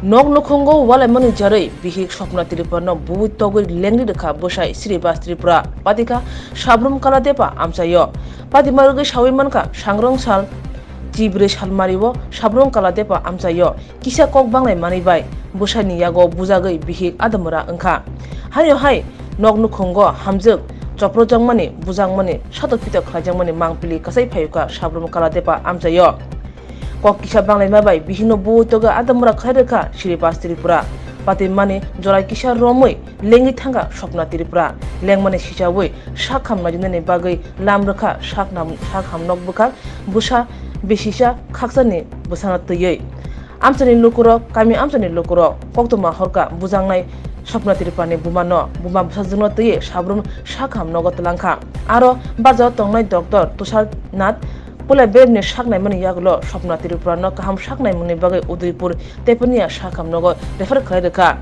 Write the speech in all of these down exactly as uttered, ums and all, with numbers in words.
Nok nukhungo walaimani jarwi bihik Swapna Tripurano bui togwi lengri rwkha bwsai Sribas Tripura, patikha Sabrum Kaladepa amchaio. Patima rwgwi sawi mankha, sangrong sal chibrwi salmario Sabrum Kaladepa amchaio kisa kok banglai manwi bai bwsaini yago bujagwi bihik adamura wngkha. Haino hai nok nukhungo hamjwk choprojakmani, bujakmani, satok pitok khlaijakmani mangpili kwchai phaiwkha Sabrum Kaladepa amchaio. Kok kisa banglaima bai bihikno bui togwi adamura khlai rwkha Sribas Tripura. Patimani jora kisa romwi lengwi thangkha Swapna Tripura. Lengmani sichaui sak ham naijinani bagwi lam rwkha sak nam-, sak ham nok bwkhak bwsa bisisa khaksani bwsano twiwi. Amchani lukurok, kami amchani lukurok koktwma horkha bujaknai Swapna Tripurani bumano, buma bwsajwkno twiwi Sabrum sak ham nogo twlangkha. Aro bajao tongnai Doctor Tushar Nath Pula beremni sak naimani yagulo Swapna Tripurano kaham sak naimungni bagwi Udaipur Tepania sak ham nogo refer khlai rwkha.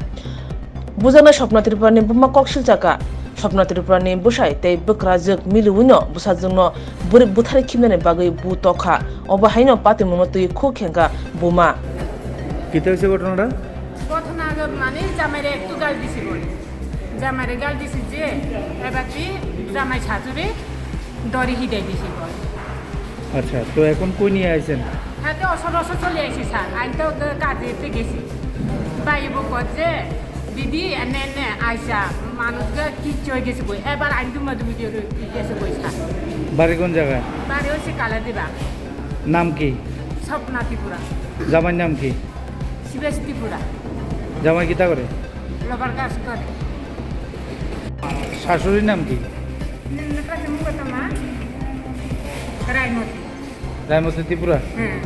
Bujaknai Swapna Tripurani buma kok silchakha. Swapna Tripurani bwsai tei bwkrajwk miliwino bwsajwkno bwrwi bwthari khimnani bagwi bu tokha. Obo haino patimungno twi khuk khengkha buma. কিতা হয়েছে ঘটনাটা? ঘটনা মানে জামাইরে একটু গাল দিছি বলে। জামাইরে গাল দিছি যে এবার তুই জামাই শাশুড়ি দড়ি হিদাই দিছি বলে। আচ্ছা, তো এখন কই নিয়ে আইছেন? হ্যাঁ, তো অসর অসর চলে আইছি স্যার। আমি তো কাজে এতে গেছি। ভাই বউ কর যে, "দিদি, এনে এনে আইসা, মানুষ কিচ্ছু হয়ে গেছে কই।" এবার আমি দুমা দুমি দিয়ে গেছে কই স্যার। বাড়ি কোন জায়গায়? বাড়ি হচ্ছে কালাদিবা। নাম কি? স্বপ্না ত্রিপুরা। জামাইর নাম কি? শিবেশ ত্রিপুরা। জামাই কিতা করে? লেবার কাজ করে। শাশুড়ির নাম কি? কাছে মুখ তো মা। রায়মতি। রায়মতি ত্রিপুরা? হ্যাঁ।